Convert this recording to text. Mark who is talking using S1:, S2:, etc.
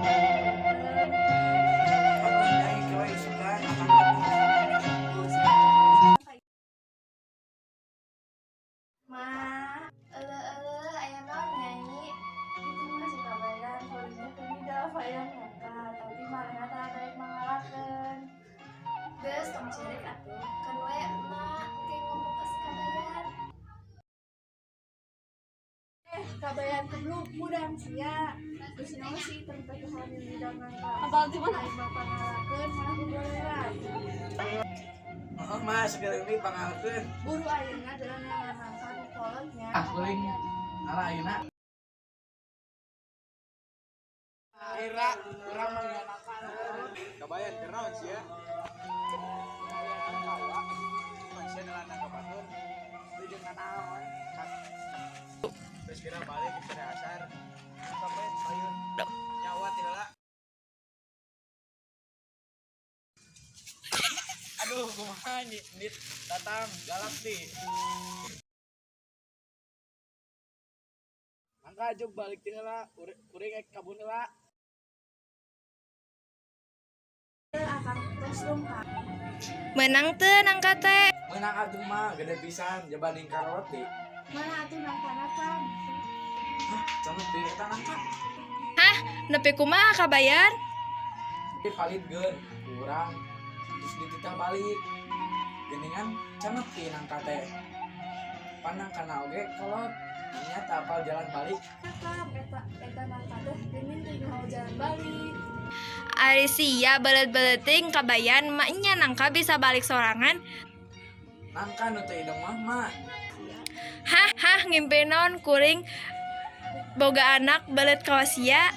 S1: Aing kewe isukan akang.
S2: Ma,
S3: Euleuh-euleuh, aya naon, Nyai?
S2: Itu mah si kabayan polisinya teu midal hayang nangka, tapi manehna tara daek mangalakeun.
S3: Geus, tong cerik atuh. Keun we emak engke ngomong ka si Kabayan.
S2: Eh, Kabayan kebluk mudang sia. Geus naon sih teu teh hayang midal nangka?
S4: Apal di mana?
S2: Lain bapak ngalakeun malah kugoleran.
S1: Heeh, mah sekali ini pangalakeun.
S2: Buru ayeuna jalan nangka ku kolotnya.
S1: Ah, kuring. Ngala ayeuna. Ira, urang mah nangka.
S5: Kabayan keur naon sia? Sia nelan ka batur.
S1: Teu jeung nanaon.
S5: Geus kira balik ke asar. Sampai payun. Nyawa ti heula.
S1: Aduh, kumaha nit datang galak nih. Mangga juk balik ti heula, kuring ek kabun heula.
S2: Akang tos lompat.
S4: Menang teu nangka teh?
S1: Meunang atuh mah, gede pisan jabanding karot di.
S2: Mana atuh nangkana kan?
S1: Hah, can nepi eta nangka.
S4: Hah, nepi kumaha, Kabayan?
S1: Tapi palit geun, kurang terus dititah balik. Geningan can nepi nangka teh. Pan nangkana oge kolot. Ternyata apal jalan balik.
S2: Akang eta eta nangka teh geuning teu nyaho jalan balik.
S4: Ari sia beuleut-beuleuting, Kabayan, maknya nangka bisa balik sorangan.
S1: Nangka nu teu hidung mah mah.
S4: Hah hah, ngimpi naon kuring boga anak beuleut kawas sia?